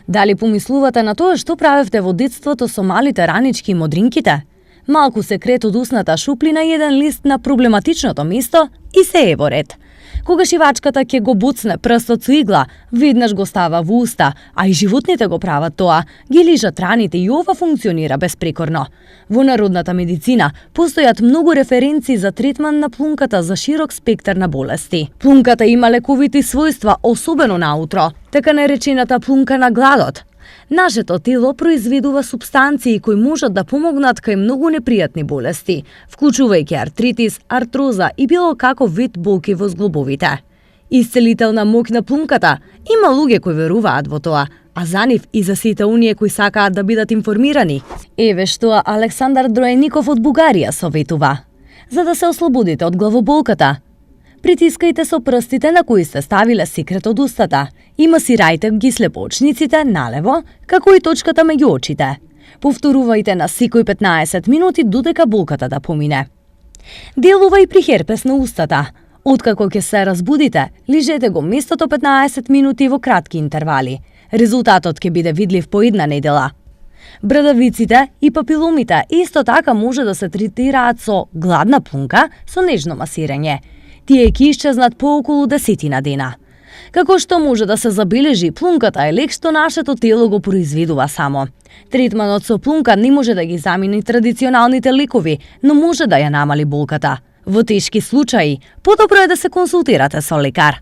Дали помислувате на тоа што правевте во детството со малите ранички и модринките? Малку секрет од усната шуплина и еден лист на проблематичното место и се е во ред. Кога шивачката ќе го буцне прстот со игла, веднаш го става во уста, а и животните го прават тоа, ги лижат раните и ова функционира безпрекорно. Во народната медицина постојат многу референции за третман на плунката за широк спектар на болести. Плунката има лековити својства, особено наутро, така наречената плунка на гладот. Нашето тело произведува супстанции кои можат да помогнат кај многу непријатни болести, вклучувајќи артритис, артроза и било каков вид болки во зглобовите. Исцелителна моќ на плунката, има луѓе кои веруваат во тоа, а за нив и за сите оние кои сакаат да бидат информирани. Еве што Александар Дроеников од Бугарија советува. За да се ослободите од главоболката, притискајте со прстите на кои сте ставиле секрет од устата и масирајте ги слепоочниците налево, како и точката меѓу очите. Повторувајте на секој 15 минути додека болката да помине. Делува и при херпес на устата. Откако ќе се разбудите, лижете го местото 15 минути во кратки интервали. Резултатот ќе биде видлив по една недела. Брадавиците и папиломите исто така може да се третираат со гладна плунка со нежно масирање. Тие ќе исчезнат по околу 10 дена. Како што може да се забележи, плунката е лек што нашето тело го произведува само. Третманот со плунка не може да ги замени традиционалните лекови, но може да ја намали болката. Во тешки случаи, подобро е да се консултирате со лекар.